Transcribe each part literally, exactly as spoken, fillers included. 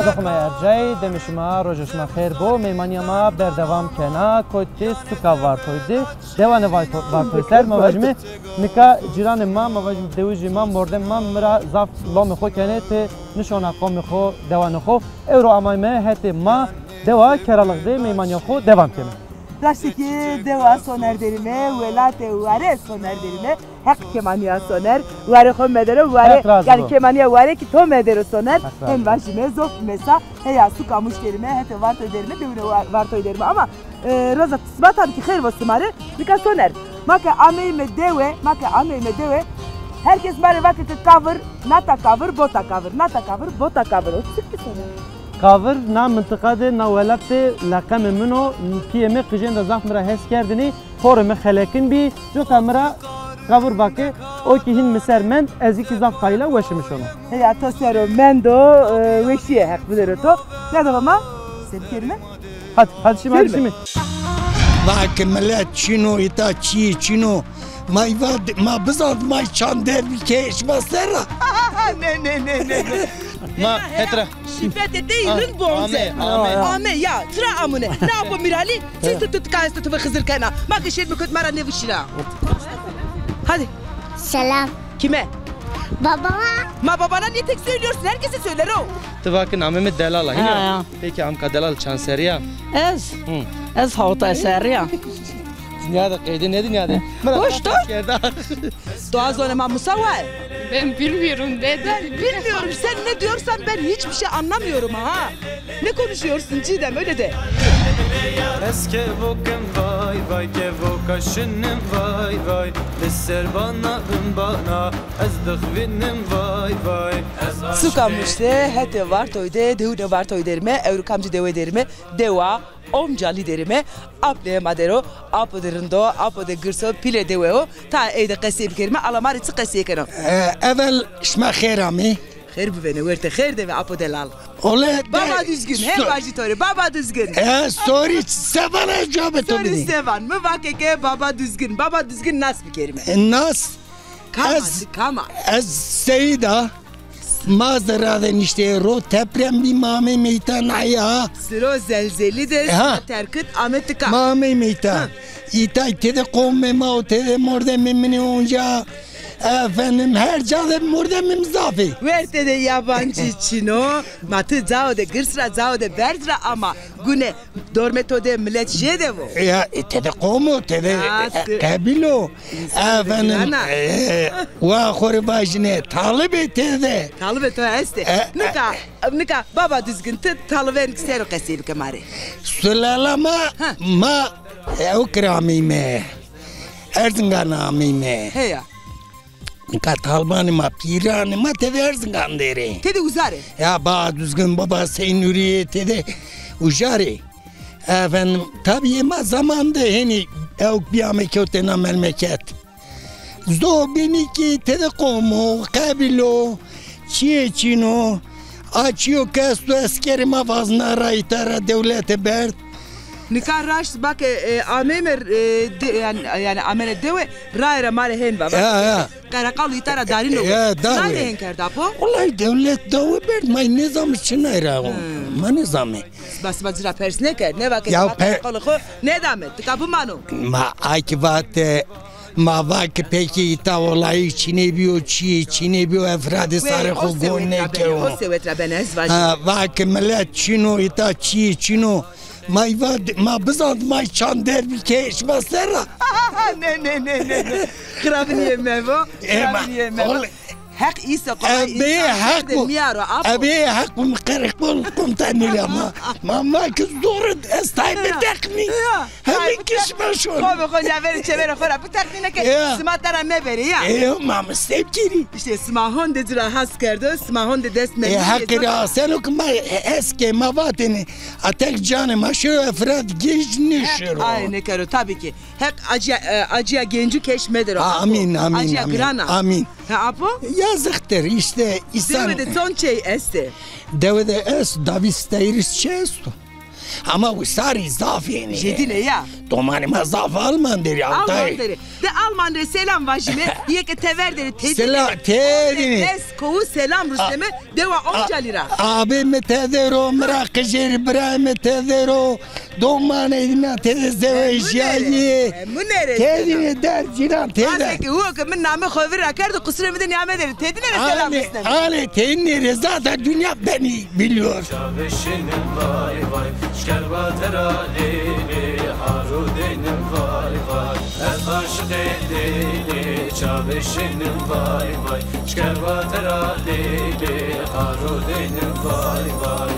Xo ma ercay, demê şima, roja şima xêr bo. Meymanîya ma berdewam kena, kotê suka Vartoy de, dewanê Varto-, Vartoy ser. Ma vajîme nika cîranê ma, ma vajîme dewijê ma, mordemê ma mi ra zaf lomê xo kenê, ti nişona qomê xo, dewanê xo. Ewro amayme hetê ma dewa Keralix de meymanîya xo dewam keme. Raştî kî dewa Soner derîme, welatê Ware Soner derîme. Heq kêmanîya Soner, Ware xo medero, Ware, Heq razî bo. Yanî kêmanîya Ware kî to medero Soner. Heq razî bo. Hen vajîme zof mesa, heya suka Muş derîme, hetê Vartoy derîme, dewine Wa-, Vartoy derîme. Ama, e, roza sima tabî kî xêr vo sima rê. Nika Soner, ma ke ameyme dewe, ma ke ameyme dewe, her kes ma rê vake ke kavir, nata kavir, bota kavir, nata kavir, bota kavir. O çik kî Soner? Kavir na mintiqa de, na welat de leqemê min o, pîyê mi qijênda zaf mi ra hes kerdinî, porê mi xelekin bî, coka mi ra kavir vake, o kî hîn mi ser mend, ez zî kî zaf qayîl a, weşê mi şono. Heya to ser o mendo, e, weşîye Heq bidero to. Ya da ma, se bikerîme? Hadi, hadi şîme, hadi şîme. Vake milet çin o, îta çîyê çin o. Ma îva, ma bizand, ma çand dervî ke şima ser ra. Ne, ne, ne, ne, ne. Ma hetra. Şîfete dey rind bonze. Ame, ame. Ame ya, tira amune. Na apo Mîralî, çi tu tu ka esto tu ve Xizir kena. Ma ke şêrme kot ma ra nêvişîna. Hadi. Selam. Kime? Babama. Ma babana niye tek söylüyorsun? Herkese söyler o. Ti va ki namê mi Delal a, hînî ya? Ya. Peki amka Delal çand serrî ya? Ez? Hı. Ez hawta serrî ya. Dinya de qeyde ne dinya de? Boş dur. Kerda. Doğa zone ma Musa var. Ben bilmiyorum dedi. Ben bilmiyorum. Sen ne diyorsan ben hiçbir şey anlamıyorum ha. Ne konuşuyorsun Çiğdem, öyle de. Ez kevokim vay vay, kevoka şinim vay vay. Li ser bana bin bana, ez dixwînim vay vay. Suka Muş de, hetê Vartoy de, dewine Vartoy derime, ewro kamcî dewe derime, dewa Omcalî derime, apnê ma dero, apo de rind o, apo de girs o, pîlê dewe o, ta ey de qesey bikerime, ala ma rê çi qesey keno? E, evel şima xêr amê. Xêr bivêne, werte xêr de ve apo delal. Ole de Baba Düzgün, hem so- vajî to rê, Baba Düzgün. E, sorî, se vana ez cewabê to bidî. Sorî se van, mi vake ke Baba Düzgün, Baba Düzgün nas bikerime. E, nas? Kama, ez, kama. Ez seyîd a, ma zira de niştê ro, teprem bî, ma amey meyta naya. Siro zelzelî de, ha, siro terkit ame tika. Ma amey meyta. Ha. Îtay tede qomê ma o, tede mordemê min ê onca. Efendim, her ca de mordemê mi zaf ê. Werte de yabancî çin o. Ma ti cao de girs ra, cao de berz ra ama gune dormê to de milet jê de vo. Ya, e, tede qom o, tede, ya, e, qebîl o. Efendim, e, wa xo rê vajine, talibê tede. Talibê to estê. E, nika, e, nika Baba Düzgün, ti talibên ser o qesey bike ma rê. Sulala ma, ha, ma ew kira ameyme. Erzingan ameyme. Heya. Nika talbanê ma, pîranê ma tede Erzingan der ê. Tede uza rê? Ya Baba Düzgün, Baba Seynurî tede uza rê. Efendim, tabî ma zaman de henî ewk bîyame kewtê na memleket. Zobînî kî tede qom o, qebîl o, çîyê çin o. A çîyo ke esto eskerê ma vazna ra îta ra dewlete berd. Nika raşt bake, e, ameyme, e, de, yanî, yanî amene dewe, raye ra ma rê hên va. Ya, ya. Qereqal îta ra darîno. Ya, dawe. Çinay rê hên kerd apo? Wellahî dewlet dawe berd, ma nêzame çinay ra o. Hmm. Ma nêzame. Sima, sima ci ra pers nêkerd, nêva ke ya, sima pe- qereqalê xo nêdame, tika bimano. Ma a kî vate, ma va ke pekî îta olayî çinê bîyo, çîyê çinê bîyo, efradê sarê xo gon nêkewo. O sewet ra bene, ez vajî. Ha, va ke milet çin o, îta çîyê çin o. Ma îva, ma bizand, ma çand dervî ke şima ser ra. Ne, ne, ne, ne, ne. Xirabinîye mevo, xirabinîye mevo. Heq îse qomay, ebe însan heq de bu, mîyaro, apo. Ebe heq bu, mi qereqol komutanî ra ma. Ma, ma ki zor ez tay biteqnî. Ya. Hemî kişme şon. Xo be xo nîya verê çeverê xo ra biteqnîne ke sima tera meberê ya. E, ma mi se bikerî. Îşte sima honde ci ra has kerdo, sima honde dest mendî. E, heqî ra seno ki ma eske ma vatêne. A tek canê ma şiro, efrad genc nêşiro. Heq aye nêkero, tabî ki. Heq acîya, e, acîya gencû keş medero. Amîn, amîn, amîn. Acîya giran a. Amîn. Ha, apo? Yazıktır işte, insan. Dewe de çond çey estê? Dewe de est, davî steyris çi esto? Ama wisarî zaf yenî. Jêdîne ya. Domanê ma zaf Alman derî, Altay. Alman derî. De Alman rê selam vajîme. Yê ke tever derî tedîne. Selam, tedîne. Eskowu selam rusneme. Dewa onca lîra. Abê mi tede ro, mi ra qijêrî, birayê mi tede ro. Domanê îna tede zewejîyayî. Hemû nêrê. Tedîne der cîran tede. Vazekî, û ke min namê xo vir ra kerdo, qusurê mi de nîyame derî. Tedîne rê selam rusneme. Ale, tedîne rê zaten dinya beni biliyor. Çavê şînim vay vay, şker vate ra lê lê, haro deynim vay vay. Ez aşiqê lê lê, çavê şînim vay vay, şker vate ra lê lê, haro deynim vay vay.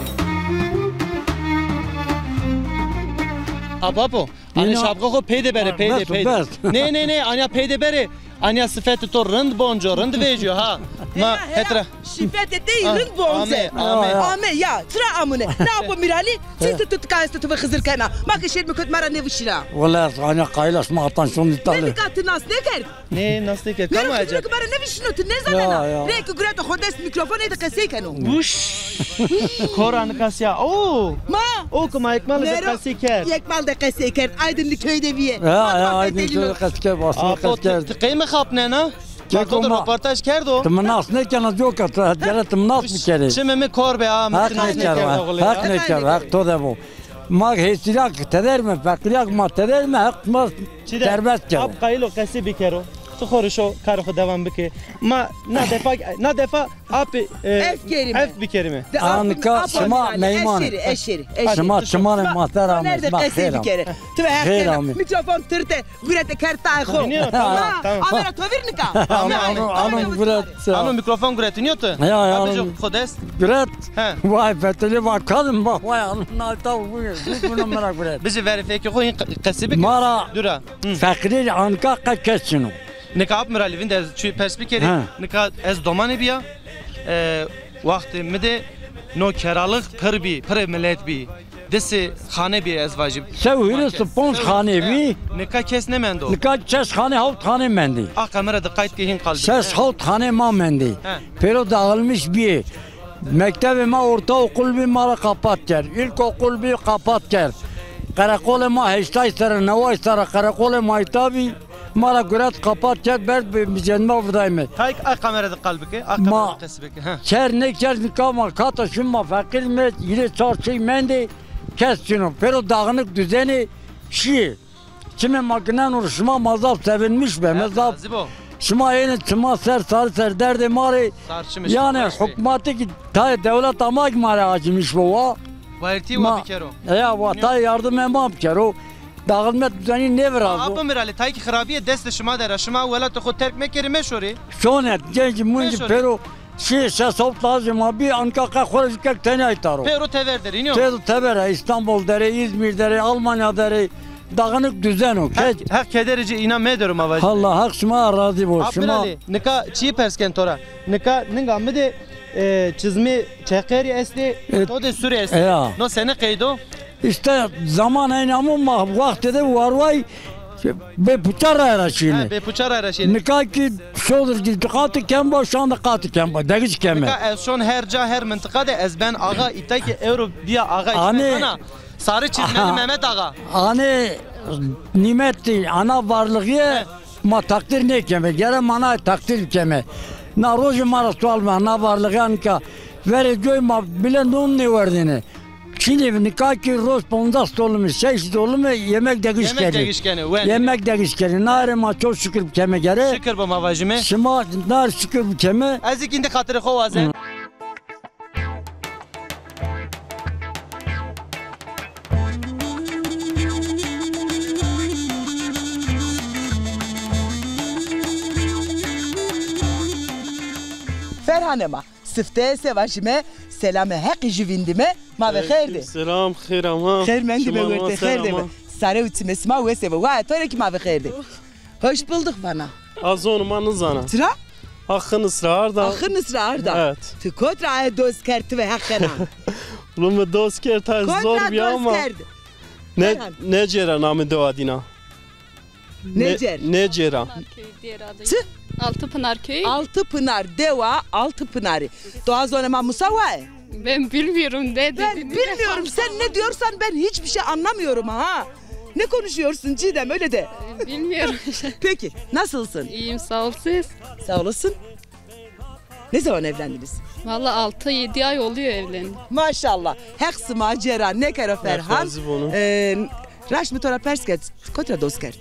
A bapo, anê şapka xo peyde bere, peyde, peyde. Nê, nê, nê, anya peyde bere. Anya sifetê to rind bonco, rind vejîyo ha. Ma hetra. Şifete tey rind bonze. Ame, ame. Ame ya, tira amune. Ne apo Mirali? Çi tu tu tika esto tu ve Xizir kena. Ma ke şêrîme kot ma ra nêvişîra. Wele ez anya qayîl a şima atan şon Îtalya. Ne nika ti nas nêkerd? Nê, nas nêkerd. Kam acep? Ti ma ra nêvişîno, ti nêzanena. Ya, ya. Rê ki gureto xo dest mîkrofon êdî qesey keno. Wuş. Kora nika sîya. Oo. Ma. O ki ma Yekmal de qesey kerd. Yekmal de qesey kerd. Aydınlı köyde bîye. Ya, ya, Aydınlı köyde qesey kerd. Apo, ti qey mi xapnena? Keko ma roportaj kerdo. Ti mi nas nêkena coka, ti gere ti mi nas bikerê. Çimê mi kor be a, mi ti nas nêkerda. Heq nêkerda, heq to de bo. Ma hêsîrak tederme, feqîrak ma tederme, heq ma serbest kero. Ap qayîl o qesî bikero. Ti xo rê şo karê xo devam bike. Ma na defa, na defa ap, e, ef kerîme. Ef bikerîme. Anka şima meyman. Eşêrî, eşêrî, eşêrî. Şima çimanê ma ser amê. Nerede qesî bikere. Ti ve heq kena. Mikrofon tirte. Gurete kerd tayê xo. Tamam, tamam. Amera to vir nika. Tamam, ano, ano guret. Ano mikrofon guret, nîyo ti? Ya, ya. Abi jo, xo dest. Guret. He. Vay, fetelê va kadim va, vay, ano, na ta bu, bu, bunu mera guret. Bijî verê fekê xo, hîn qe-, qesî bike. Mara. Dura. Hı. Feqîrî anka qe kes çino. Nika ap Mirali vinde ez çi pers bikerî. He. Nika ez domanê bîya. E, Waxtê mi de no keralix pir bî, pirê milet bî. Disê xane bî ez vajî. Sew hîris û ponc xane bî. Nika kes nêmendo. Nika şeş xane, hawt xane mendî. A kamera de qayt ke hîn qal bî. Şeş hawt xane ma mendî. He. Pêro dağılmış bîyê. Mektebê ma ortaokul bî, ma ra qapat kerd. İlkokul bî, qapat kerd. Qereqolê ma heştay serre, neway serre qereqolê ma îta bî. Ma ra guret qapat kerd, berd bi micendma vidayme. Tayk a kamera de qal bike, a kamera de qesî bike. He. Ker nêkerd nika ma kata şima feqîr me, hîrê çar şey mendê, kes çino. Pêro dağınık düzeni şîyê. Çimê ma gineno şima ma zaf sevinmiş be. Me zaf. Şima ênê çima ser, sarî ser derdê ma rê. Yanî hukmatî ki tayê dewleta ma ki ma rê acımış bo wa. Bayirtî wa bikero. Ya, wa tayê yardimê ma bikero. Dağılma düzeni nêvirazo. Apo Mirali, tayê ki xirabîye destê şima der a. Şima welatê xo terk mekerê, meşorê. Şonet, genci munci pêro şî şeş hawt lajê ma bî, anka qe xo rê jû kek tenya îta ro. Pêro tever der, înî yo? Pêro tever a, Îstanbul der ê, Îzmîr der ê, Almanya der ê, dağınık düzen o. Heq, Heq kederê ci îna medero ma vajî. Allah, Heq şima razî bo. Apo Mirali, nika çî pers ken to ra? Nika ninga mi de, e, çizmê çeqerî estê, e, to de surê estê. Ya. No sene qeydo? Îşte zaman eynî amo ma wextê de warway bê puça ray ra şîne. Ha, bê puça ray ra şîne. Nika ki şodir ki qatî kemba, şan de qatî kemba, degiş keme. Nika ez şon her ca, her mintiqa de ez ben axa, îta ki ewro bîya axa. Anê, ana, sarı çizmeli Mehmet Ağa. Anê nîmetî, ana varlığîye ma takdir nêkeme, gere ma na takdir keme. Na rojê ma ra sual ma, na varlığîye nika verê coy ma bile non nêwerdêne. Çinê nika ki roj ponzas dolimi, şeş dolimi yemek degiş kenê. Yemek degiş kenê, wenê. Yemek degiş kenê. Na rê ma çok şükür bikeme gere. Şikir bo ma vajîme. Şima na rê şikir bikeme. Ez kî îndî xatirê xo waze. Ferhane ma. Sifte se vajîme, selamê Heqî jû vîndîme, ma ve xêr de. Selam, xêr ama. Xêr mendîme wertê, xêr de be. Sare û çimê sima wes ebe. Wa to rê kî ma ve xêr de. Hoş bulduk vana. A zonê ma nizana. Tira? Axi nisra arda. Axi nisra arda. Evet. Ti kot ra aye dost kerd, ti ve Heq kena. Lu mi dost kerd, ta zor bî ama. Kot ra dost kerd? Ne, Ferhan. Necêra namê dewa dîna. Necer. Necêra. Altı Pınar köyü, diğer adı. Çi? Altı Pınar köyü. Altı Pınar, dewa Altı Pınarî. To a zonê ma Musa waye? Ben bilmiyorum ne Ben dediğini de bilmiyorum. Sen ne diyorsan ben hiçbir şey anlamıyorum ha. Ne konuşuyorsun Çiğdem, öyle de. Bilmiyorum. Peki, nasılsın? İyiyim, sağ ol, siz? Sağ olasın. Ne zaman evlendiniz? Valla altı yedi ay oluyor evlendim. Maşallah. Heq sima cêra nêkero Ferhan. Razî bo. E, raşt mi to ra pers kerd, kotî ra dost kerd?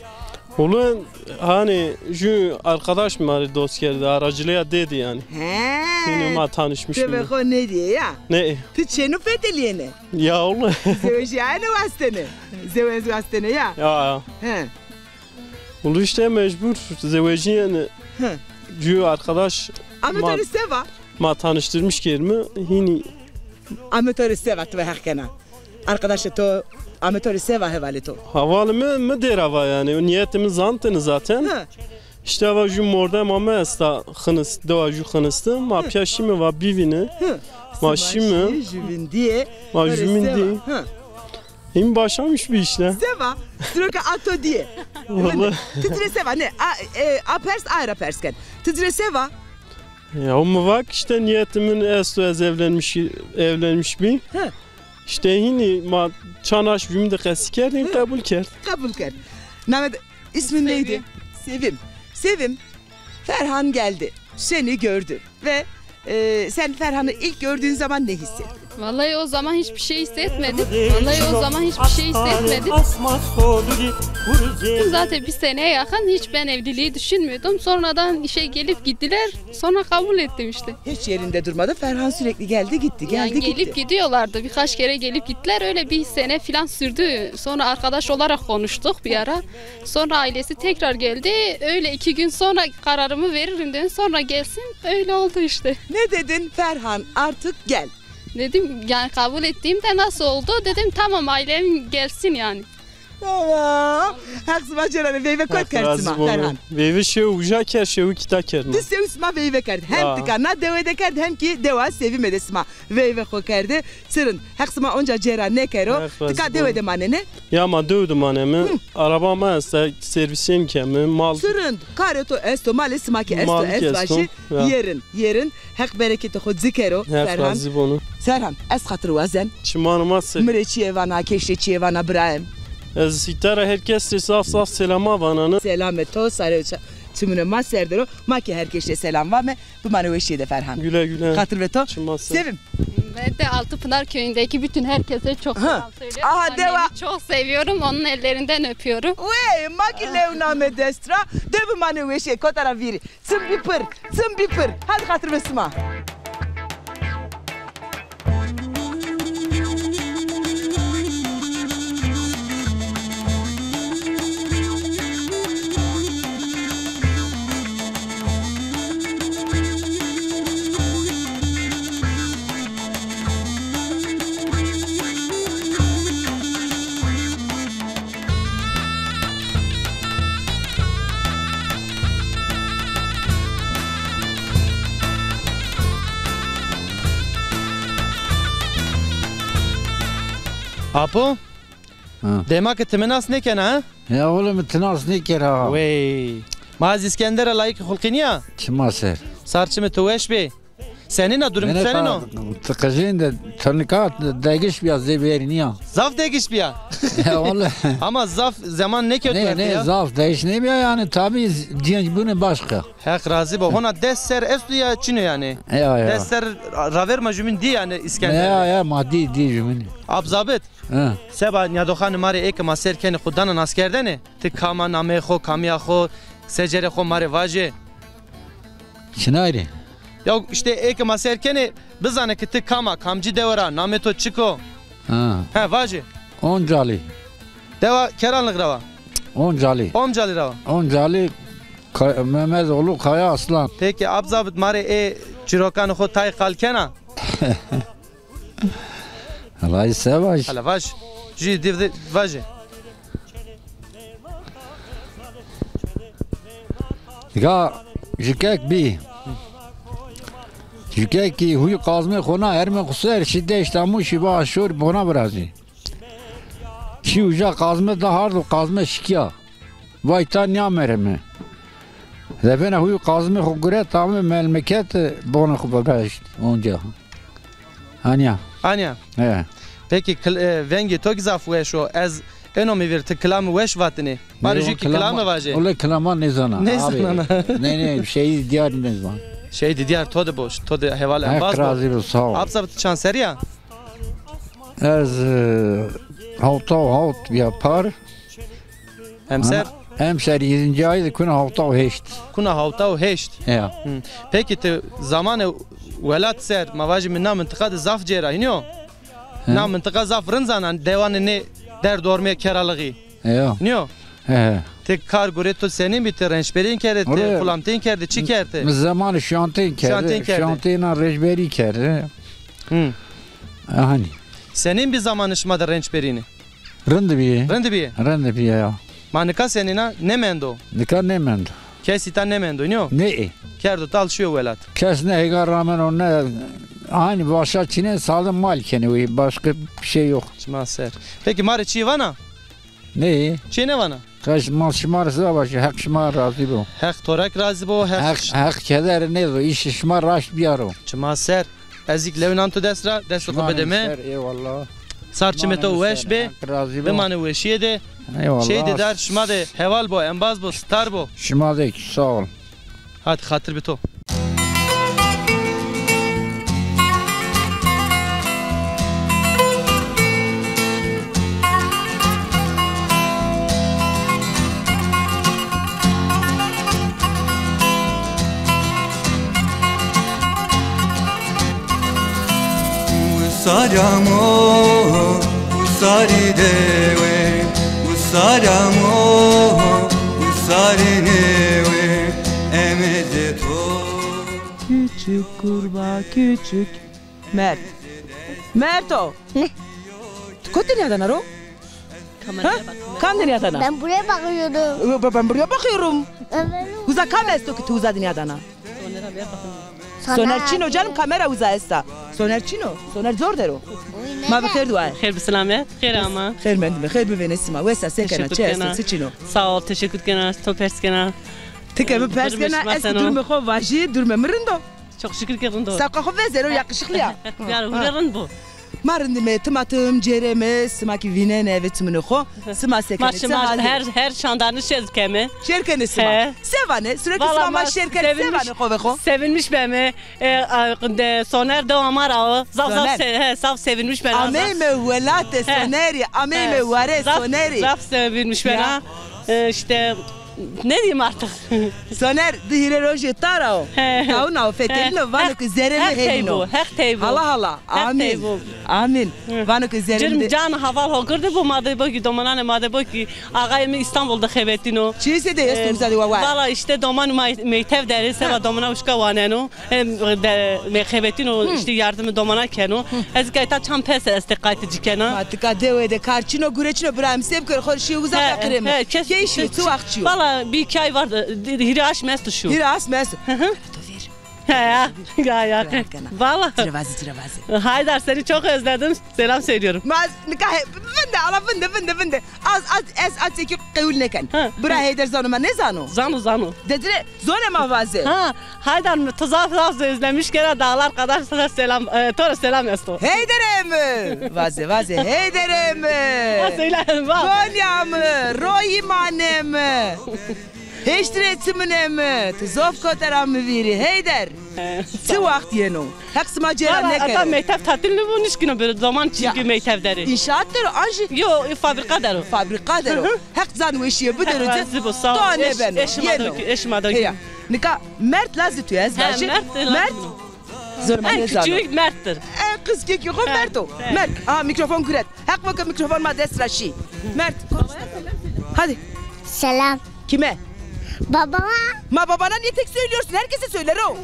Wele, hani, ju arkadaş ma rê dost kerdî, aracılığıyla dedi yani. He. Yine ma tanışmış. Ti mi xo nêdîyê ya. Ne? Ti çênû fetelîyêne? Ya wele. Zewejîyayene wastene. Zewez wastene ya. Ya, ya. He. Wele işte mecbur zewejîyêne. He. Ju arkadaş Ame to rê seva? Ma tanıştırmış kerîme, hînî. Ame to rê seva, ti ve Heq kena. Arkadaşê to, ame to rê seva hevalê to? Hevalê mi, mi dêra va yani. O niyetê mi zantêne zaten. Hı. İşte va ju mordema mi esta, Xinist, dewa ju Xinisti. Ma pîya şîme va bivîne. Hı. Ma şîme. Şî jüvîn dîye. Ma jüvîn dîye. Hı. Hîn başlamış bir işte. Seva, siroka a to dîye. Wele. Ti ti rê seva, ne, a, e, a pers, aye ra pers ken. Ti ti rê seva? Ya, o mi va ki işte niyetimîn esto ez evlenmiş, evlenmiş bî. Hı. İşte hînî ma çanaş bî, mi de qesî kerd, hîn qebul kerd. Qebul kerd. Name de, ismin neydi? Sevim. Sevim. Sevim, Ferhan geldi. Seni gördü. Ve, e, sen Ferhan'ı ilk gördüğün zaman ne hissettin? Vallahi o zaman hiçbir şey hissetmedim. Vallahi o zaman hiçbir şey hissetmedim. Zaten bir seneye yakın hiç ben evliliği düşünmüyordum. Sonradan işe gelip gittiler. Sonra kabul ettim işte. Hiç yerinde durmadı. Ferhan sürekli geldi gitti, geldi gitti. Yani gelip gidiyorlardı. Birkaç kere gelip gittiler. Öyle bir sene falan sürdü. Sonra arkadaş olarak konuştuk bir ara. Sonra ailesi tekrar geldi. Öyle iki gün sonra kararımı veririm dedim. Sonra gelsin. Öyle oldu işte. Ne dedin? Ferhan, artık gel. Dedim yani, kabul ettiğimde nasıl oldu? Dedim tamam, ailem gelsin yani. Tamam. Heq sima cêra nê, veyve kot kerd sima, Ferhan? Veyve şew uca kerd, şew kîta kerd ma. Di sew sima veyve kerd. Hem tika na dewe de kerd, hem ki dewa Sevîme de sima veyve xo kerde. Çi rind. Heq sima onca cêra nêkero. Tika dewe de manenê? Ya, ma dewe de maneme. Araba ma esta, servisîyên keme, mal. Çi rind. Karê to esto, malê sima ki esto, ez vajî. Yerin, yerin. Heq bereketê xo ci kero, Ferhan. Heq razî bono. Ferhan, ez xatir wazen. Çimanê ma ser. Mi rê çîyê vana, keşê çîyê vana birayêm. Ez îta ra her kes rê zaf zaf selama vanane. Selamê to, sarê çimunê ma ser der o. Ma ki her kes rê selam vame. Bimane weşîye de Ferhan. Güle güle. Xatir ve to. Çima ser. Sevim. Ben de Altıpınar köyündeki bütün herkese çok selam söylüyorum. Aha, dewa. Annemi çok seviyorum. Onun ellerinden öpüyorum. Wey, ma ki lew name dest ra. De bimane weşîye, kota ra vîrî. Çim bî pir, çim bî pir. Hadi xatir ve sima. Apo? Ha. Dema ke ti mi nas nêkena, ha? Ya oğlum, ti nas nêkena ha. Wey. Ma ez Îskender a, layîqê xulqî nîya? Çima ser. Sar çimê to weş bê. Senîn a, durum senîn o? Ti qijîn de, ti nika degiş bîya, zê bêrî nîya. Zaf degiş bîya. Ya oğlum. Ama zaf zeman nêkewt werte ya. Nê, nê, zaf degiş nêbîya yani, tabî cînc bûne başka. Heq razî bo. Hona des ser esto ya çin o yani? Ya, ya. Des ser raver ma jumîn dî yani Îskender. Ya, ya, ma dî, dî jumîn. Ap zabit. He. Seba nîyadoxanê ma rê ê ke ma ser kenê xo dana naskerdene. Ti kam a, nameyê xo, kamîya xo, secerê xo ma rê vaje. Çinay rê? Ya işte ê ke ma ser kenê bizane ke ti kam a, kamcî dewe ra, namê to çik o? Ha. He, vaje. Oncalî. Dewa Keranlix ra wa? Oncalî. Oncalî ra wa? Oncalî Ka-, Memedoğlu Kaya Aslan. Peki, ap zabit, ma rê ê çîrokanê xo tay qal kena? Hala se vaj. Hala vaj. Jü dir de vaje. Ga jükek bî. Jükek ki huy qazmê xo na, hermê xo ser şî deşta Mûşî, va şor bona virazî. Şî uca qazme da hard û qazme şikîya. Vay ta nîyamerime. Zebena huy qazmê xo guret, ame melmeket, bonê xo bivreşt onca. Anya. Anya. He. Peki kil-, e, vengê to kî zaf weş o. Ez eno mi vîr ti kilamî weş vatinê. Bari jû kî kilame vaje. Wele kilama nêzana. Nêzana. Nê, nê, şeyî diyar nêzan. Şeyî diyar to de boş. To de heval embaz bo. Heq razî bo, sağ ol. Apsa ti çand serî ya? Ez, e, hewta û hewt bîya par. Emser? Emser yedincî ay de kuna hewta û heşt. Kuna hewta û heşt. Ya. Hı. Peki ti zamanê welat ser, ma vajî mi na mintiqa de zaf cêra, hînî yo? He. Na mintiqa zaf rind zanan, dewanê nê derd ormê keralixî. Ya. Nîyo? He. Ti kar gurê to senîn bî, ti rençberîn kerdê, ti xulamtên kerdê, çi kerdê? Mi zemanê şantên kerdê. Şantên kerdê. Şantêna rençberî kerdê. Hı. Hanî. Senîn bî zamanê şima de rençberînî? Rind bî. Rind bî? Rind bî ya. Ma nika senîn a? Nêmendo? Nika nêmendo. Kes îta nêmendo, nîyo? Nê. Kerdo tal şiyo welat. Kes ne hêga rameno ne, aynî başa çînê, sade mal kenê wî, başka bir şey yok. Çima ser. Peki ma rê çîyê vana? Nê? Çîyê nêvana? Qe ma şima rê se vajî, Heq şima razî bo. Heq to ra kî razî bo, Heq. Heq, Heq kederê nêdo, îşê şima raşt bîyaro. Çima ser. Ez kî lewê nan to dest ra, destê xo bide mi. Ser, eyvallah. Sar çimê to weş bê. Bimane weşîye de. Eyvallah. Şey de dar şima de heval bo, embaz bo, star bo. Şima de kî sağ ol. Hadi xatir bi to. Usar amo, usarî dewe, usar amo, usarî newe, emeze to. Küçük kurbağa küçük. Mert. Mert o. Ne? Tu kot dinya dana ro? Kameraya bak. Kam dinya dana? Ben buraya bakıyorum. Ee, ben, ben buraya bakıyorum. Evet. Uza kam esto ki tu uza dinya dana? Soner. Soner çin o canım, kamera uza esta. Soner çin o. Soner zor der o. Ma bi xêr dua. Xêr bi selamet. Xêr ama. Xêr mendime. Xêr bi vênê sima. Wesa se kena, çi esto, çi çin o? Sağ ol, teşekkür kena, to pers kena. Ti ke mi pers kena, ez ki durumê xo vajî, durumê mi rind o. Çok şükür ki rind o. Sewqa xo vezero, yakışıklı ya. Yar hune rind bo. Ma rindime, tim a tim cêreme, sima ki vînene eve çimunê xo. Sima se kenê, çi hal de? Ma şima her, her şandarnî şêr keme. Şêr kenê sima. He. Se vanê? Sürekli sima ma şêr kenê, se vanê xo ve xo? Sevinmiş beme. E, a, de, Soner dewa ma ra o. Zaf, zaf se-, he, zaf sevinmiş bena. Ameyme welate Sonerî, ameyme ware Sonerî. Zaf sevinmiş bena. E, işte Ne diyeyim artık? Soner, di hîrê rojê tara o. He. Tawna o fetelîno, vano ki zerê mi hênîno. Heq tey bo, Heq tey bo. Hala hala. Amîn. Amîn. Vano ki zerê mi de. Can haval ho girdi bo, ma de bo ki, domananê ma de bo ki, axayê mi İstanbul de xebetîno. Çi se de esto uza de wa wa? Valla işte doman ma meytev der ê, seba domana uşka waneno. Hem de me xebetîno, işte yardımê domana keno. Ez kayta çand pers estê qaytê ci kena. Ma tika dewe de kar çino, gure çino, bira mi se bikero, xo şîyo uza feqirê mi. Key şîyo, çi waxt şîyo? Valla bir iki ay var, hîrê aşm esto şîyo. Hîrê aşm esto. He ya, ya, ya. Valla. Ci ra vaze, ci ra vaze. Haydar, seni çok özledim. Selam söylüyorum. Ma nika he, vinde, ala vinde, vinde, vinde. Az, az, ez, az çekî qewul nêken. Bira Heyder zano ma nêzano? Zano, zano. De ci rê zonê ma vaze. Ha, Haydar mi, ti zaf zaf özlemiş kena, dağlar kadar sana selam, e, to ra selam esto. Heyderê mi! Vaze, vaze, Heyderê mi! Ha, söyle, bak. Konya mi, royîmanê mi. Heştirê çimunê mi, ti zof kotera mi vîrî, Heyder. He. Çi waxt yeno? Heq sima cêra nêkero. Valla, ata meytev tatil nêbo, nişkîno bêro, doman çünkü meytev der ê. İnşaat der o, an jî? Yo, fabrika der o. Fabrika der o. Heq can weşîye bidero ci. Razî bo, sağ ol. Doa nêbeno. Eş, eş ma do ki, eş ma do ki. Heya. Nika Mert lazî tu ez vajî. He, Mert, Mert lazî. Zor ma nêzano. En küçük Mert'tir. En kızkekî xo Mert o. He. Mert. Aha, mikrofon guret. Heq bo ke mikrofon ma dest ra şî. Mert. Hadi. Selam. Kime? Babama. Ma babana niye tek söylüyorsun? Herkese söyle ro.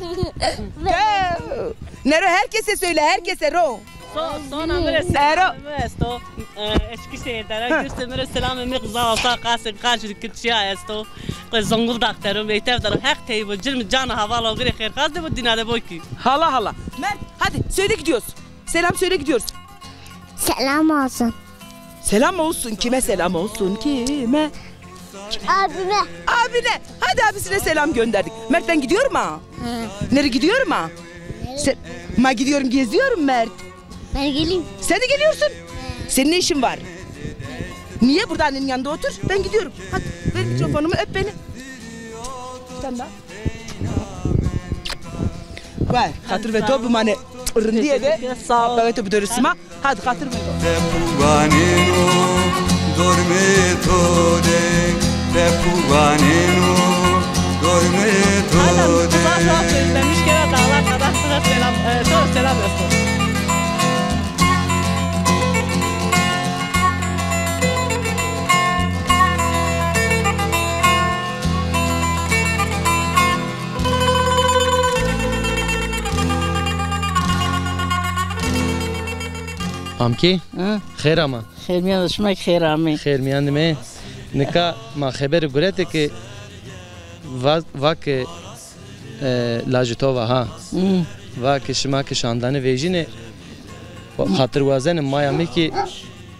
Nero herkese söyle, herkese ro. So, sona mi rê selamê mi esto. E, Eskişehir der a. Girsê mi rê selamê mi, qıza alta qasê qajir kirçiya esto. Qe Zonguldak der o, meytev der o. Heq tey bo, cirmi can haval o, gire xêrxas de bo, dina de bo ki. Hala hala. Mert, hadi söyle gidiyoruz. Selam söyle gidiyoruz. Selam olsun. Selam olsun. Kime selam olsun? Kime? Abime. Abine. Hadi abisine selam gönderdik. Mert, ben gidiyorum ha. Hı. Nereye gidiyorum ha? Nereye? Se-, ma gidiyorum, geziyorum Mert. Ben geleyim. Sen de geliyorsun. Senin ne işin var? Niye burada annenin yanında otur? Ben gidiyorum. Hadi ver mikrofonumu, öp beni. Sen de. Vay, xatir ve to bimane rindîye de. Sağ ol. Davet bu dörüsüma. Hadi xatir ve to. Te puvaneno dormê to de, te puvaneno dormê to de. Aynen, uzak uzak seslenmiş kere dağlar kadar sana selam, e, sana selam olsun. Amkê, xêr ama. Xêr mîyan de, şima kî xêr amê. Xêr mîyan de me. Nika ma xebere gurete ke va, va ke, e, lajê to va ha. Va ke şima ke şandane vejîne, xatir wazene maya mi kî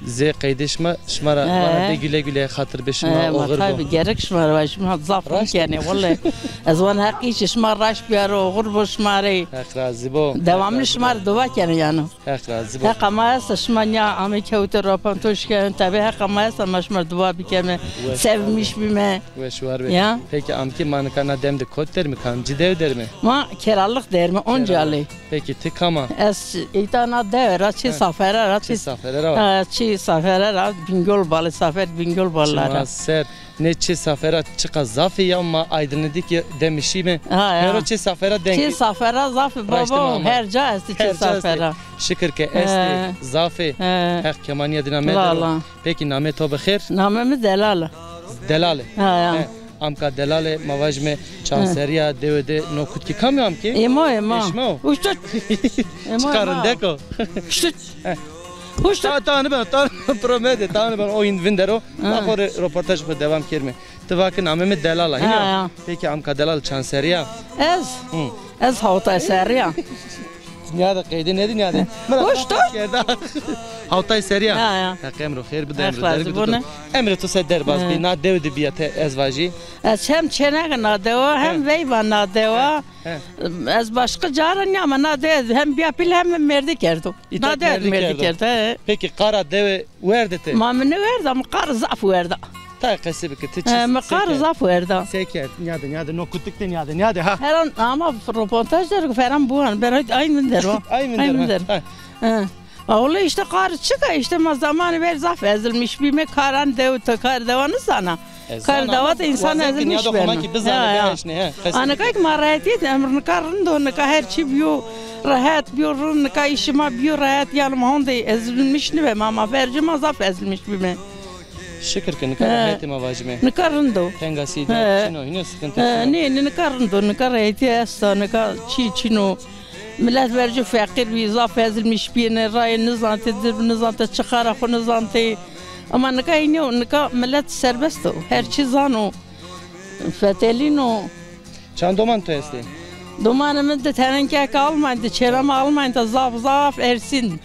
zê qeydê şima, şima ra vana de güle güle, xatir be şima, oxir bo. He, ma tabî gerek şima ra, şima zaf rind kenê wele. Ez van heqî çi şima raşt biyaro, oxir bo şima rê. Heq razî bo. Devamlı şima rê dua kenê yano. Heq razî bo. Heqa ma esta şima nîya amê kewte ropantoş kenê, tabî heqa ma esta ma şima rê dua bikeme. Sevmiş bîme. Weş war be. Ya. Peki amkê, ma nika na dem de kot derme, kamcî dew derme? Ma Keralık derme, Oncalî. Peki ti kam a? Ez îta na dewe ra, çi safere ra, çi safere ra. Ha, çi safere ra, Bingöl Balı, safer Bingöl Balı ra. Çima ser, ne çi safera çiqa zaf ê ya, ma aydınlık demî şîme. Ha, ya. Pêro çi safera denk. Çi safera zaf ê baba, her ca estî çi safera. Şikir ke estî, zaf ê. Heq kemaniya dina medero. Peki namê to bi xêr? Namê mi Delal a. Delal ê. Ha, ya. Amka Delal ê, ma vajîme çand serrî ya dewe de no kutkî kam yo amkê? Ê ma, ê ma. Ê şima o? Uştut. Çiqa rindek o. Uştut. Uştut. Ta, ta ni ben, ta pro mede, ta ni ben o hin vindero. Ma xo rê roportaj xo devam kerme. Ti va ke namê mi Delal a, hîn a? Ha, ya. Peki amka Delal çand serrî ya? Ez? Ez hawtay serrî ya. Nîyade qeydê nêdî nîyade. Hoş to. Hawtay serrî ya. Ya, ya. Heq emro xêr bide, emro derg bide. Emrê to se derbaz bî. Na dew de bîya te ez vajî. Ez hem çêneke na dewa, hem veyva na dewa. Ez başka cara nîya ama na dew hem bîya pîl hem mêrdî kerdo. Na dew mêrdî kerdo, he. Peki qara dewe werde te? Ma mi nêwerda, mi qar zaf werda. Tayê qesî bike, ti çi, se kerd? Mi qar zaf werda. Se kerd? Nîyade, nîyade, no kutik de nîyade, nîyade ha. Heran ama ropontaj der ku feran buan, ben ay vindero. Ay vindero. Ha. Ha. Wele îşte qar çik a, îşte ma zamanî ver zaf ezilmiş bîme, karan dew, kar dewa nizana. Kar dewa de însan ezilmiş beno. Ya, ya. Anika kî ma rehetîye de emr nika rind o, nika her çî bîyo rehet, bîyo rind, nika îşê ma bîyo rehet, yanî ma honde ezilmiş nîbeme ama vercê ma zaf ezilmiş bîme. Şikir ke nika rehet ê ma vajîme. Nika rind o. Tengasî de çin o, hîno sıkıntı çin o. Nê, nê, nika rind o, nika rehetîye esta, nika çî çin o. Milet vercî feqîr bî, zaf ezilmiş bîyêne, rayê nizantê, dir nizantê, çixara xo nizantê. Ama nika hînî yo, nika milet serbest o. Her çî zano. Fetelîno. Çand doman to estê? Domanê mi di tene ke Almanya de, çêna mi Almanya de zaf zaf ersîn.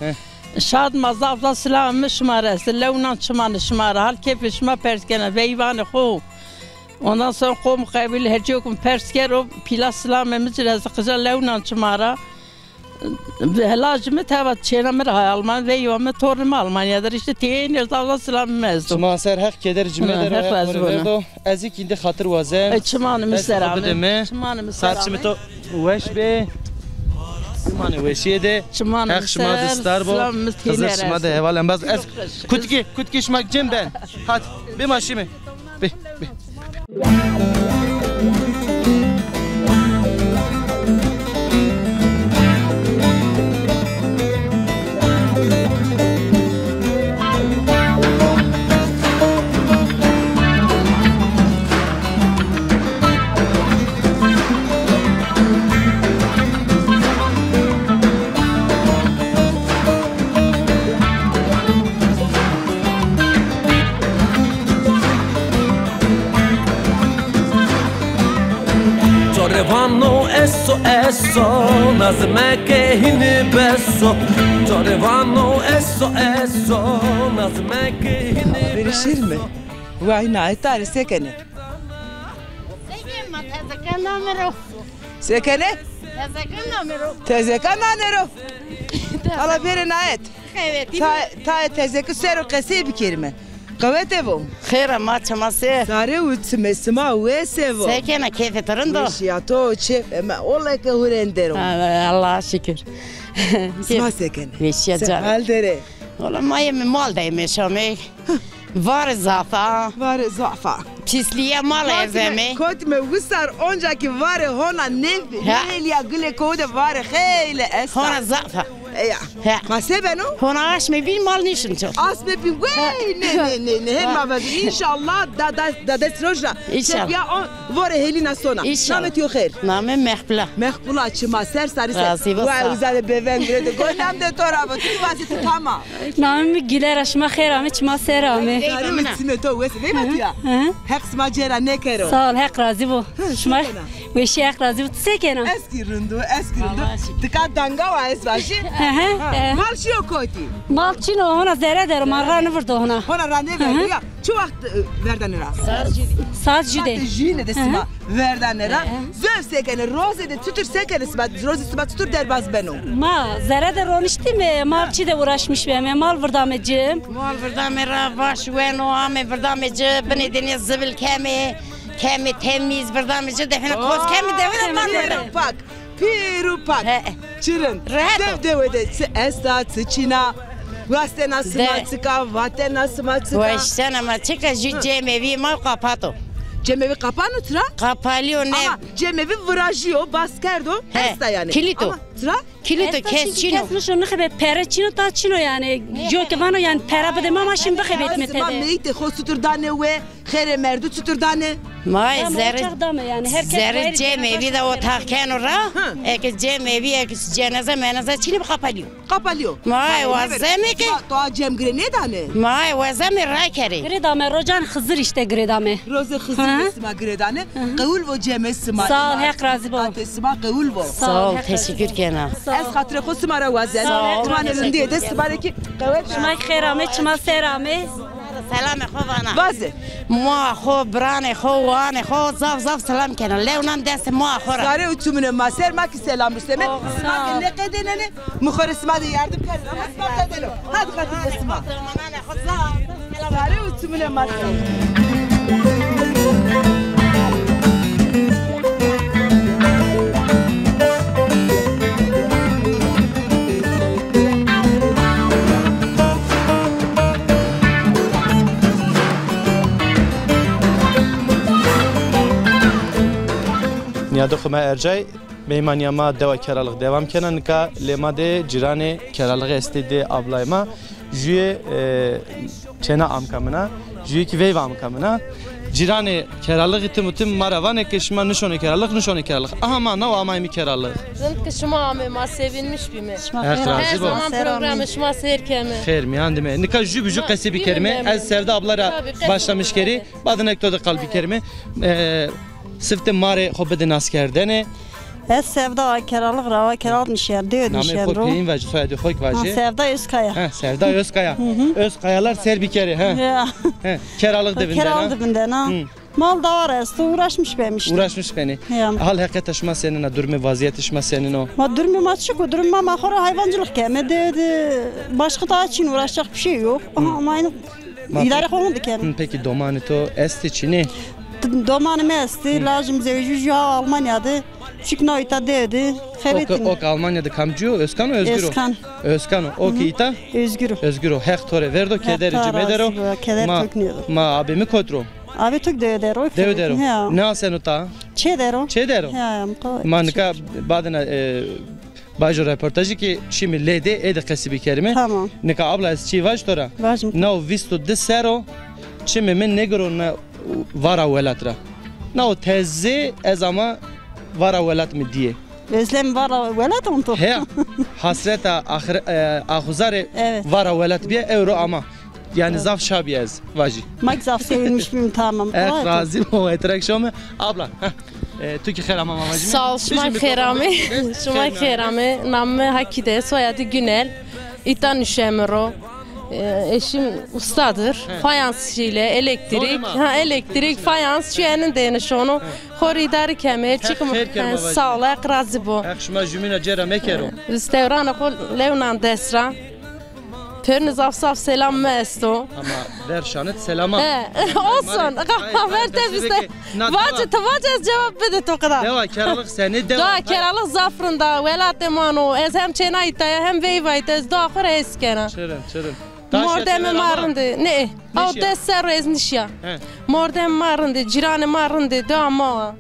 Şad ma, zaf zaf silamê mi şima rê estê. Lew nan çimanê şima ra, hal kêfê şima pers kena, veyvanê xo. Ondan sonra qom qebîle her çîyo ke mi pers kero, pîla silamê mi ci ra estê, qica lew nan çima ra. Helacê mi teva çêna mi ra hay Almanya, veyva mi, tornê mi Almanya der, îşte tênê zaf zaf silamê mi esto. Çiman ser Heq keder ci medero, Heq razî bo. Ez kî îndî xatir wazen. Çimanê mi ser ame. Çimanê mi ser ame. Çimê to weş bê. Çimanê weşîye de. Çimanê mi ser. Heq şima de star bo. Xizir şima de heval embaz. Ez kutkî, kutkî şima cem ben. Hadi, bê ma şîme. Bê, bê. Corê vano eso eso, nazimeke hînî bes o. Corê vano eso eso, nazimeke hînî bes o. Verişir mi? Vay, na, e, tarî se kenê? Se kenê, ma teze kena mi ro. Se kenê? Tezeka name ro. Tezeka nane ro. Hala bêrê nayet. Evet. Ta, ta tezeki ser o qesey bikerime. Qewete bo. Xêr ama, çima ser. Sare û çimê sima wes vo. Se kena, keyfê to rind o? Weşîya to çê, eme ola ke hurendero. Ha, Allah'a şükür. Sima se kenê? Weşîya can. Hal dere. Ola ma yeme mal de yeme şame. Vare zaf a. Vare zaf a. Pislîye mal ez eme. Kotîme wisar onca ki vare hona ne, ne heliya gile kode vare xeyle esta. Hona zaf a. Eya. He. Ma se beno? Hona aşme bin mal nişin ço. Asme bin wey ne ne ne ne. Her ma vezî înşallah da da da des roja. İnşallah. Çepiya on vore helîna sona. İnşallah. Name tiyo xêr. Name Mehpula. Mehpula çima ser sarî ser. Razî bo. Vay uzade beveng rede. Gonam de tora bo. Tu vazî tu tamam. Namê mi Güler a, şima xêr amê, çima ser amê. Sarî û çimê to wes veyva tu ya. Hı hı. Heq sima cêra nêkero. Sağ ol, Heq razî bo. Şima weşî, Heq razî bo. Tu se kena? Ez kî rind o, ez kî rind o. Tika danga wa ez vajî. Hı hı. Mal şîyo kotî? Mal çin o, hona zere der o, ma ra nêvirdo hona. Hona ra nêverdo ya. Çi waxt, e, verdanê ra? Saet jû de. Saet jû de sima verdanê ra. Zöv se kenê, rozê de tutur se kenê sima, rozê sima tutur derbaz beno? Ma zere de roniştîme, mal çî de uğraşmış beme, mal virdame ci. Mal virdame ra vaş weno, ame virdame ci, binê de nê zibil keme, keme temîz, virdame ci, define koz keme, define mal weno. Pak. Pîr û pak. He. Çi rind. Rehet o. Dew dewe de çi esta, çi çîna. Wastena sima çika, vatena sima çika. Weştena ma çika, jû cemevî ma qapato. Cemevî qapano tira? Qapalîyo ne. Ama cemevî virajîyo, bas kerdo, esta yanî. Kilît o. Ama tira? Kilît o, kes çin o. Kes nişo nixibe, pere çin o, ta çin o yanî. Coke vano yanî pere bide ma, ma şin bixebetîme tede. Ma meyîtê xo sutur dane we. Xêrê merdu çitur danê? Ma zerrê, zerrê cemevî de otaq keno ra. Eke cemevî, eke ceneze meneze çinî bi qapalîyo. Qapalîyo. Ma wazeme ke. To a cem girê nêdanê? Ma wazeme ra kerê. Girê dame, rocan Xizir îşte girê dame. Rozê Xizir sima girê danê. Qewul vo cemê sima. Sağ ol, Heq razî bo. Qatê sima qewul vo. Sağ ol, teşekkür kena. Ez xatirê xo sima ra wazen. Sağ ol. Tumanê rindîye de sima rê kî qewet. Şima xêr amê, çima ser amê. Selamê xo vana. Vaze. Ma xo, biranê xo, wanê xo zaf zaf selam kena. Lew nan destê ma xo ra. Sare û çimunê ma ser, ma kî selam ruseme. Ma kî nêqedênenê. Mi xo rê sima de yardim kerdin ama sima qedêno. Hadi xatirê sima. Sare û çimunê ma ser. Nîyadoxê ma ercay, meymanîya ma dewa Keralix devam kena. Nika lê ma de cîranê Keralixî estê, dê ablayê ma. Jûye, e, çêna amka min a, jûye kî veyva amka min a. Cîranê Keralixî tim û tim ma ra vanê ke şima nişonê Keralix, nişonê Keralix. Aha ma naw amayîme Keralix. Rind ke şima amê, ma sevinmiş bîme. Heq razî bo. Her zaman programê şima seyr keme. Xêr mîyan dime. Nika jû bi jû qesî bikerime. Ez Sevda abla ra başlamiş kerî. Badin ek to de qal bikerime. E, siftê ma rê xo bide naskerdene. Ez Sevda a Keralix ra, a Keralix nişen, dewe nişen ro. Namê xo peyîn vajî, soyadê xo kî vajî. Ha, Sevda Özkaya. Ha, Sevda Özkaya. Özkayalar ser bikerê, ha. Ya. Ha, Keralix de vindena. Keralix de vindena. Mal dawar esto, uğraşmış bemiş. Uğraşmış benî. Ya. Hal heqeta şima senîn a, durumê vazîyetê şima senîn o? Ma durumê ma çik o, durumê ma, ma xo ra hayvancılık keme, dewe de başka daha çin uğraşacak bir şey yok. Ama aynı. Ma îdare xo honde keno. Hı, peki domanê to estê çinê? D-, domanê mi estê, lajê mi zewejî, jû ha Almanya de. Çik naw îta dewe de. Xebetîn. O ke, o ke Almanya de kamcî yo? Özkan o, Özgür o? Özkan. Özkan o. O ke îta? Özgür o. Özgür o. Heq to rê verdo, keder ci medero. Keder to kî nêdo. Ma, ma abê mi kot ro? Abê to kî dewe der o. Dewe der o. Ne aseno ta? Çê der o. Çê der o. Ma nika badina, e, Bajo reportajî kî şîme lê de, ê de qesî bikerîme. Tamam. Nika abla ez çî vaj to ra. Vaj mi. Naw vîst û di serr o çimê mi nêgiro na vara welat ra. Naw teze ez ama vara welat mi dîye. Özlem vara welat onto. Heya. Hasreta axir-, e, axuzarê vara welat bîye ewro ama. Yanî zaf şa bî ez vajî. Ma kî zaf sevinmiş bîm, tamam. Heq razî bo, etrek şome. Abla, heh. E, tu kî xêr ama ma vajîme. Sağ ol, şima xêr amê. Şima xêr amê. Namê mi Hakîde, soyadî Günel. Îta nuşeme ro. E, eşim ustadır. He. Fayansçı ile elektrik. Doğru mu? Ha, elektrik, fayans, şu enin de yani şunu. He. Xor idare keme, çıkma. Xêr keme. He, sağ ol, Heq razı bo. Heq şima jümîna cêra mekero. Biz tewranê xo lewnan desra. Pêrine zaf zaf selam mi esto. Ama ver şanit selama. He, olsun. Ver te bizde. Vace, ti vace ez cevap bide to qida. Dewa Keralık seni, dewa. Dewa Keralık zaf rind a, welatê ma no. Ez hem çêna îta ya, hem veyva îta, ez dua xo ra hes kena. Çirin, çirin. Mordemê ma rind ê. Ne, aw des serr o ez nişya. He. Mordemê ma rind ê, cîranê ma rind ê, dewa ma wa.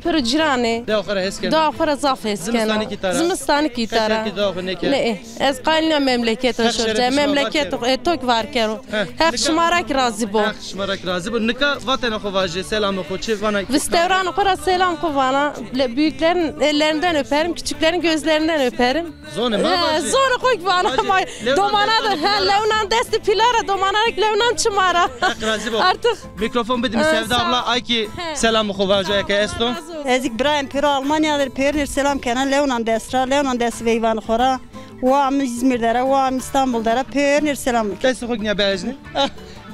Piro cîranê. Dewa xo ra hes kena. Dewa xo ra zaf hes kena. Zimistanî kî tara. Zimistanî kî tara. Qeşekî dewa xo nêkena. Ne, ez qalîna memleket o şorce. Memleket o, e, tok var kero. Heq şima ra kî razî bo. Heq şima ra kî razî bo. Nika vatena xo vajê, selamê xo çi vana? Vistewranê xo ra selam xo vana. Le-, büyüklerin ellerinden öperim, küçüklerin gözlerinden öperim. Zonê ma vajê. Zonê xo kî vana. Vajê, ma domana de, he, lewnan destê pîla ra, domana ra kî lewnan çima ra. Heq razî bo. Artık. Mikrofon bidîme Sevda abla, ay kî selamê xo vajo eke esto. Ez kî birayê mi pêro Almanya der, pêrine selam kena, lewnan dest ra, lewnan dest veyvanê xo ra. Wa mi Îzmîr der a, wa mi Îstanbul der a, pêrine selam. Destê xo kî nîya biajnî.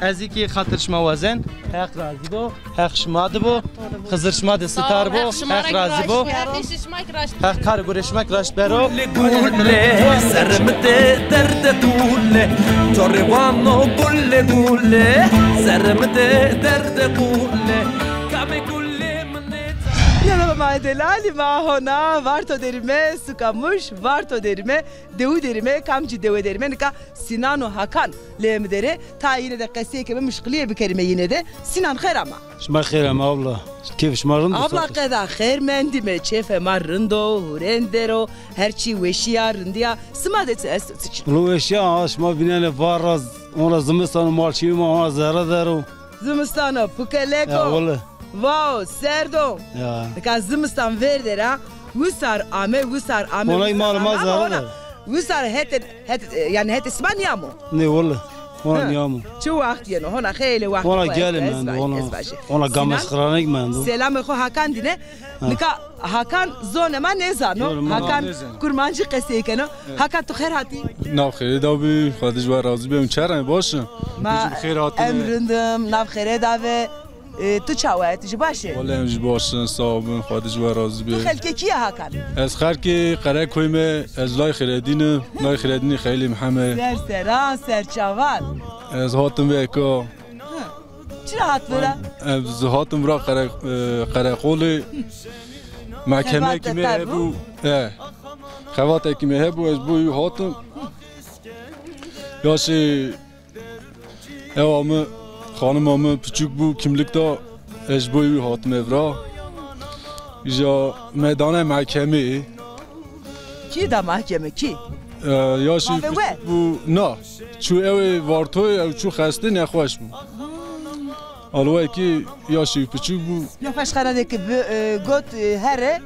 Ez kî xatir şima wazen. Heq razî bo. Heq şima de bo. Xizir şima de sitar bo. Heq razî bo. Heq kar gurê şima kî raşt bero. Gule gule, ser mi de derde dule, torê vano gule gule, ser mi de derde dule, kamê gule mi nêza. Ya baba ma delalî ma hona, Varto derîme, suka Muş, Varto derîme, dewu derîme, kamcî dewe derîme, nika Sinan û Hakan lê mi der ê, ta yine de qeseyê keme, muşqilîye bikerîme yine de. Sinan, xêr ama. Şima xêr ama abla. Keyf şima rind o? Abla qeda xêr mendîme, keyfê ma rind o, hurêndero, her çî weşîya, rindîya. Sima de çi esto, çi çin? Ulo weşîya, ha, şima vînenê var ra, ona zimistan o, malçîyê ma ona zere der o. Zimistan o, pukelek o. Ya, wele. Vao, serd o. Ya. Nika zimistan ver der a, wisar ame, wisar ame. Ona kî malê ma zere der. Wisar hetê, hetê, yanî hetê sima nîyamo. Nê wele. Ona nîyamo. Çi waxt yeno, hona xeylê waxt. Ona gelê mendo, ona, ona gamesxiranek mendo. Selamê xo Hakan dîne. Nika Hakan zonê ma nêzano. Hakan kurmancî qesey keno. Hakan, tu xêr hatî. Nav xêrê de bî, Xwedê ji we razî bê. Çerre, baş in? Ma em rind im, nav xêrê de bî. E, tu çawa yê, tu jî baş ê? Wele em jî baş in, sağ bin, Xwedê ji we razî bê. Tu xelkê kî yê, Hakan? Ez xelkê Qerekoy me, ez Lay Xêredîn im, Lay Xêredînî xeylê Mihemed. Ser seran, ser çavan. Ez hatim vêka. Hı. Çira hat vira? Ez hatim vira Qere-, e, Qereqolê. Mehkemekî me hebû. E. Xevatekî me hebû, ez boyî hatim. Yaşê Ewa mi, xanima mi piçûk bû, kimlik da, ez ji bo wî hatime vira. Îja me dane mehkemê. Kî da mehkeme, kî? E, yaşî piçûk bû, na. Çû ewê Vartoyê, ew çû xestê, nexweş bû. Alwekî yaşî piçûk bû. Nexweş xeradê ki bi, e, got, e, here.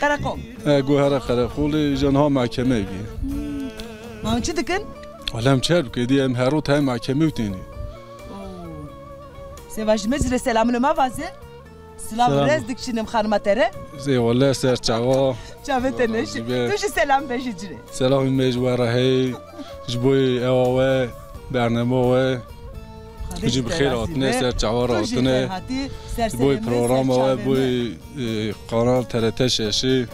Qereqol. E, go here qereqolê, îja niha mehkemeyê bî. Ma hûn çi dikin? Wele em çer bikê dî, em her roj tayê mehkemê û tênê. Se vajî, me ci rê selamûnê ma vaze. Silav û rêz dikişînim xanima te rê. Zê wele ser çawa. Çavê te neşî. Tu jî selam vejî ci rê. Selamê me ji we re hey. Ji bo ewa we, bernama we. Tu jî bi xêr hatine, ser çawa ra hatine. Ji bo programa we, bo, e, kanal T R T şeşî.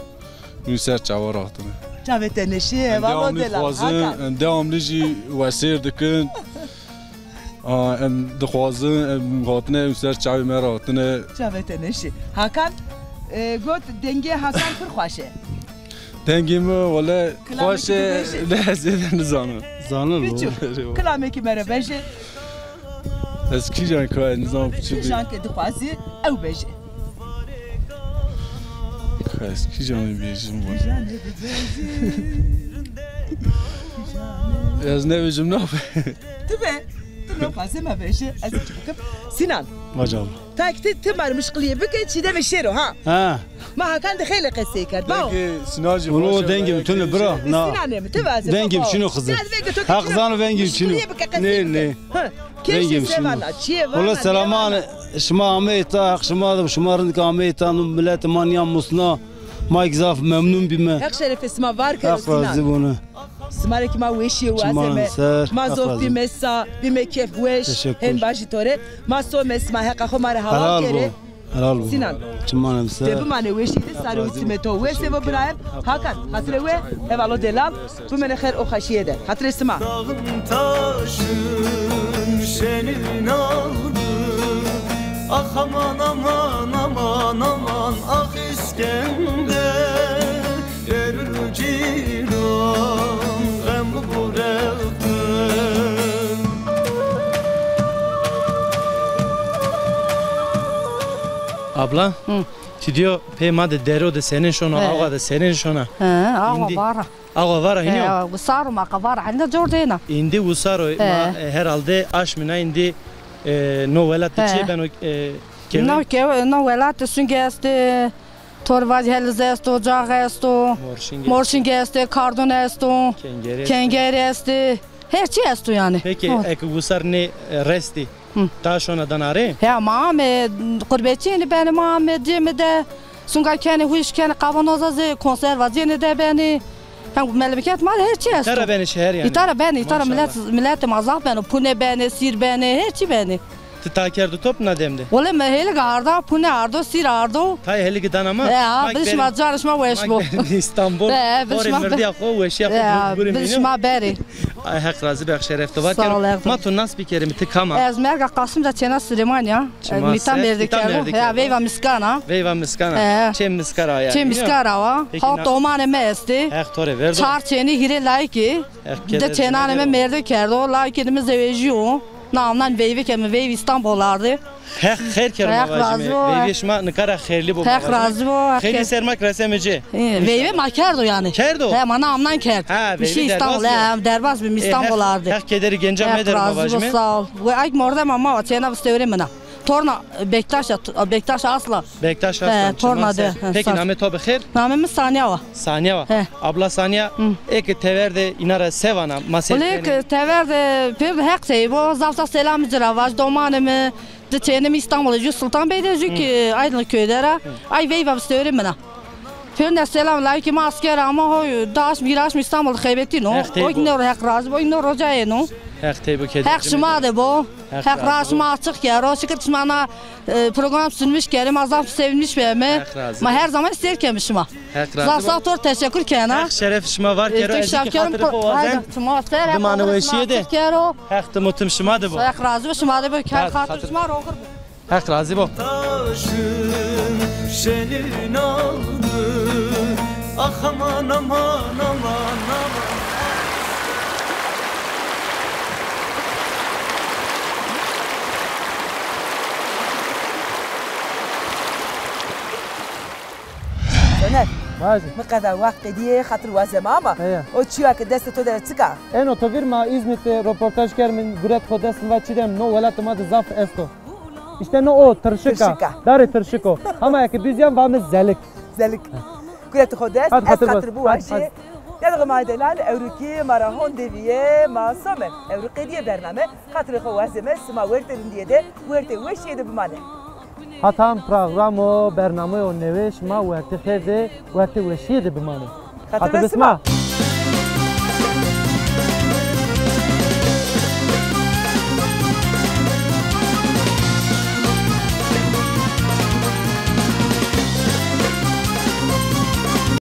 Wî ser çawa ra hatine. Çavê te neşî, heval o delal. Em devamlî jî we sêr dikin. A, em dixwazin, em hatine, em ser çavê me ra hatine. Çavê te neşî. Hakan, e, got, dengê Hakan pir xweş e. Dengê mi wele xweş e, lê ez zêde nizanim. Zanim. Piçû, kilamekî me re vejê. Ez kîjan ka nizam piçû bî. Kîjan ke dixwazî, ew bejê. Ez kîjan bêjim bo. Ez nêbêjim, nabe. Tu be. Tu no fazla me veşe, ez çi bikim? Sinan. Bacal. Ta ki ti, ti mar mişqilîye bike, çî de ve şêro, ha? Ha. Ma Hakan de xeylê qesey kerd. Bao. Dengê Sinan jî. Ulo dengê mi tune bira. Na. Sinan mi, ti vaze. Dengê mi çino xizir. Heq zano vengê mi çino. Nê, nê. Ha. Vengê mi çino. Ulo selaman, şima amê ta, heq şima de, şima rind ke amê ta, no milet ma nîya musna. Ma kî zaf memnun bîme. Heq şerefê sima var kero Sinan. Heq razî bone. Sima rê kî ma weşîye wazeme. Ma zof bîme sa, bîme kêfweş. Hên bajî to rê. Ma some sima heqa xo ma rê helal kerê. Helal bo. Sinan. Çimanê mi ser. De bimane weşîye de, sarê usime to wese bo birayem. Hakan, xatirê we, hevalo delal. Bimene xêr û xweşîye de. Xatirê sima. Dağın taşın senin aldı. Ah aman aman aman aman ah İskender. Erul cîran xem bıraktı. Abla, ti dîyo pê ma de dero de senên şona, awa de senên şona. He, awa vara. Awa vara hînî yo? He, wisar o ma qe vara, enda cor dêna. Îndî wisar o, ma, e, herhalde aşmîna îndî, e, no welat de çi beno, e, kewin? No kew-, no welat de sungê estê, to rê vajî helize esto, caxe esto, morşingê estê, kardon esto, kengerî estê. Her çî esto yanî. Peki, eke wisar nê, e, restî, ta şona dana rê? Ya ma ame qurbetçîyênî benê, ma ame cême de. Sunga kenê, huş kenê, kavanoza zê, konserva cênê de benê. Hem memleket ma de her çî esto. Îta ra benê şeher yanî? Îta ra benê, îta ra milet, miletê ma zaf beno. Pune benê, sîr benê, her çî benê. Ti ta kerdo top na dem de? Wele mi hêlig arda, pune ardo, sîr ardo. Tay hêlig dana ma? Ya, bişma, canê şima weş bo. Îstanbul. He, bişma. Mirdîya xo, weşîya xo, bişma berê. Ay, Heq razî be, Heq şeref to var kero. Sağ ol, Heq. Ma to nas bikerîme, ti kam a? Ez merga Qasim de çêna Silêmanî ya. Mîta mêrde kerdo. Ya, veyva Miskan a. Veyva Miskan a. Çêm Miskar a ya. Çêm Miskar a wa. Hawt domanê mi estê. Heq to rê verdo. Çar çênî, hîrê layikî. Di çênanê mi mêrde kerdo. Layikê mi zewejîyo. Namnan veyve ke mi veyvî Îstanbul ardê. Heq xêr kero ma vajîme. Veyvê şima nika ra xêrlî bo ma vajîme. Heq razî bo. Xêrlî ser ma kî reseme ci. Veyvê ma kerdo yanî. Kerdo? He, ma namnan kerd. Ha, veyvê derbas bo. Îstanbul, he, derbas bîme, Îstanbul ardê. Heq kederê genca mederê ma vajîme. Heq razî bo, sağ ol. We ay mordema ma wa, çêna vistewrê min a. Torna Bektaş a, Bektaş Aslan. Bektaş Aslan. He, torna de. Peki namê to bi xêr? Namê mi Saniya wa. Saniya wa. He. Abla Saniya, eke tever de îna ra se vana? Ma se. Wele eke tever de pêr de Heq tey bo, zaf zaf selamî ci ra vaj, domanê mi. Di çênê mi Îstanbul de, jû Sultan Bey de, jû kî Aydınlı köyde ra. Ay veyva vistewrê min a. Pêrune selam, layikê ma asker ama ho, daş mîraş mi Îstanbul de xeybetîno. O kî no ro Heq razî bo, o kî no roca yeno. Heq tey bo keder. Heq şima de bo. Heq ra şima açiq kero. Şikir şima na, e, program sunmuş kerê, ma zaf sevinmiş beme. Ma her zaman sêr keme şima. Heq razî bo. Zaf zaf to rê teşekur kena. Heq şeref şima var kero. Ez kî xatirê xo wazen. Şima ser, bimane weşîye de. Heq tim û tim şima de bo. Heq razî bo, şima de bo. Xatir şima roxir bo. Heq razî bo. Taşın senin aldı. Ah aman aman aman aman. Soner. Vajî. Mi qeda wext qedîyê, xatir wazeme ama. Heya. O çîya ke destê to de çik a? Eno to vîr, ma Îzmîr de roportaj kermin, guret xo dest mi va çî dem, no welatê ma de zaf esto. Îşte no o, tirşik a. Tirşik a. Darê tirşik o. Hama eke duzîyan vame zelik. Zelik. Guretê xo dest, ez xatir biwajî. Hadi, hadi. Dedixê ma delal, ewro kî ma ra honde vîye, ma some. Ewro qedîye bername, xatirê xo wazeme, sima wertê rindîye de, wertê weşîye de bimane. Hatan programo, bernameyo newê şima wertê xêr de, wertê weşîye de bimane. Xatir be sima.